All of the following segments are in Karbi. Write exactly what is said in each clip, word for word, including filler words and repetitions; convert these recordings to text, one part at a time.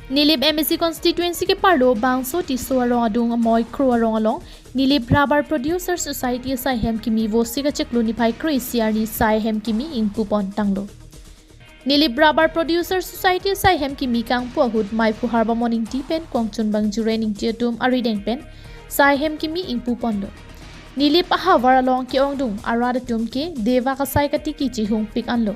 Nilip M A C constituency keparlo Bangso Tisso arong adung Amoikro arong along Nilip Rubber Producer Society asai hem kimi Vosik achiklo niphai kre-isi arni sai hem kimi ingpu pon tanglo. Nilip Rubber Producer Society asai hem kimi kangpu ahut Maiphu Harbamon Ingti pen Kongchun Bangjiren Ingti atum arideng pen sai hem kimi ingpu ponlo. Nilip ahavar along ke-ongdung arat atum ke devak asai katiki chihungpik anlo.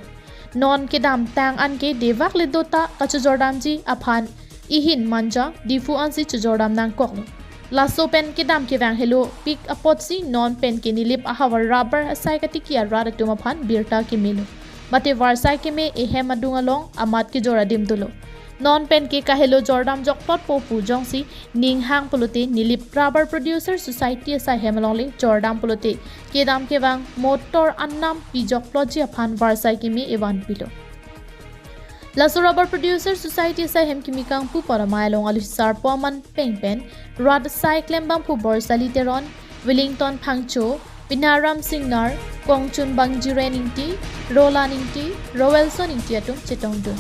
Non kedamtang an ke devak le dota kachojordamji aphan ihin manja Diphu ansi chojordam nangkoklo. Laso pen kedam kevang helo pik apotsi non pen ke Nilip ahavar rubber asai katiki arat atum aphan birta kemelo. Mate varsai keme ehem adung along amat kejor adim dolo. Non pen ke kahelo jordam jokplotpo pu jongsi ning hang pulote Nilip Rubber Producer Society asai hem along le jordam pulote kedam kevang motor anam pi jokplotji aphan varsai keme evan pilo. Laso Rubber Producer Society asai hem kimi kangpu pon amei along alusi sarpo aman peng pen rat asai klembangpo Borsali Teron, Willington Phangcho, Binaram Singnar, Kongchun Bangjiren Ingti, Roland Ingti, Roelson Ingti atum chetongdun.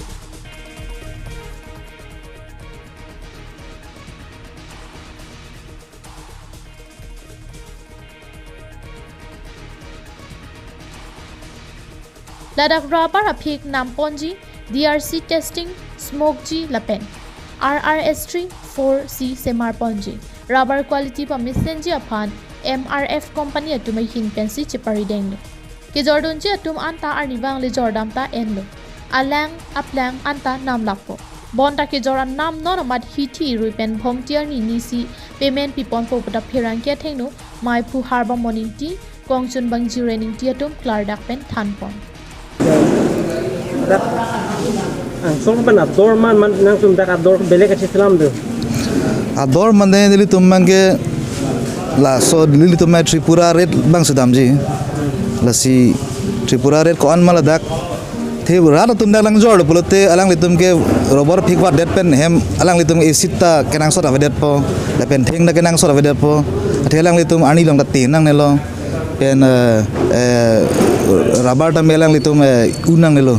Ladak rubber aphik namponji, D R C testing, smoke ji lapen R R S three four C semar ponji. Rubber quality pamesenji aphan M R F company atum ahin pensi cheparidenglo. Kejordunji atum anta arnivang le jordam ta enlo. Alang aplang anta namlappo. Bonta kejor anam non amat hithi irui pen Bhomti arni nisi payment piponpo puta pherangke athengno Maiphu Harbamon Ingti, Kongchun Bangjiren Ingti atum klardak pen thanpon. Dak angsong pen ador man, man nangtum dak ador belek achi selam do. Ador mane nelitum abangke laso nelitum Tripura rate abang sedamji. Lasi Tripura rate ko-an ma ladak. Athe rat atum dak nangjorlo pulote alanglitum ke rubber phik vadet pen hem alanglitum esit ta kenangsot avedetpo. Lapen theng ta kenangsot avedetpo. Athe alanglitum arni along ta te nangnelo. Pen eh, eh, rubber ta me alanglitum eh, un nangnelo.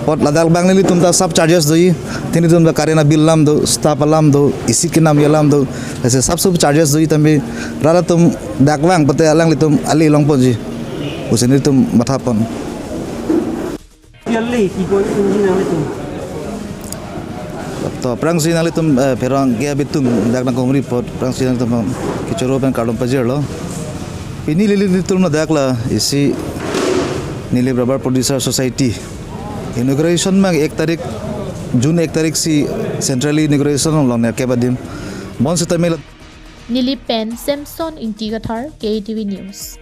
Apot ladak abang nelitum ta sub charges doji. Athe nelitum ta current abill alam do, staff alam do, esit kenamji alam do. Lasi sub sub charges doji tame rat atum dak vang pute alanglitum ale longponji pusi nelitum mathapon. Piale ki pon unji nanglitum. To aphrangsi nanglitum eh, pherangke abitung dak nangkehumri apot aphrangsi nanglitum kechoro pen kardom pajirlo. Pini nelitum ladak la isi Nilip Rubber Producer Society inauguration abang ek tarik, June ek tarik si centrally inauguration longnerkep adim. Bonsitame la Nilip pen Samson Ingti Kathar, K A T V News.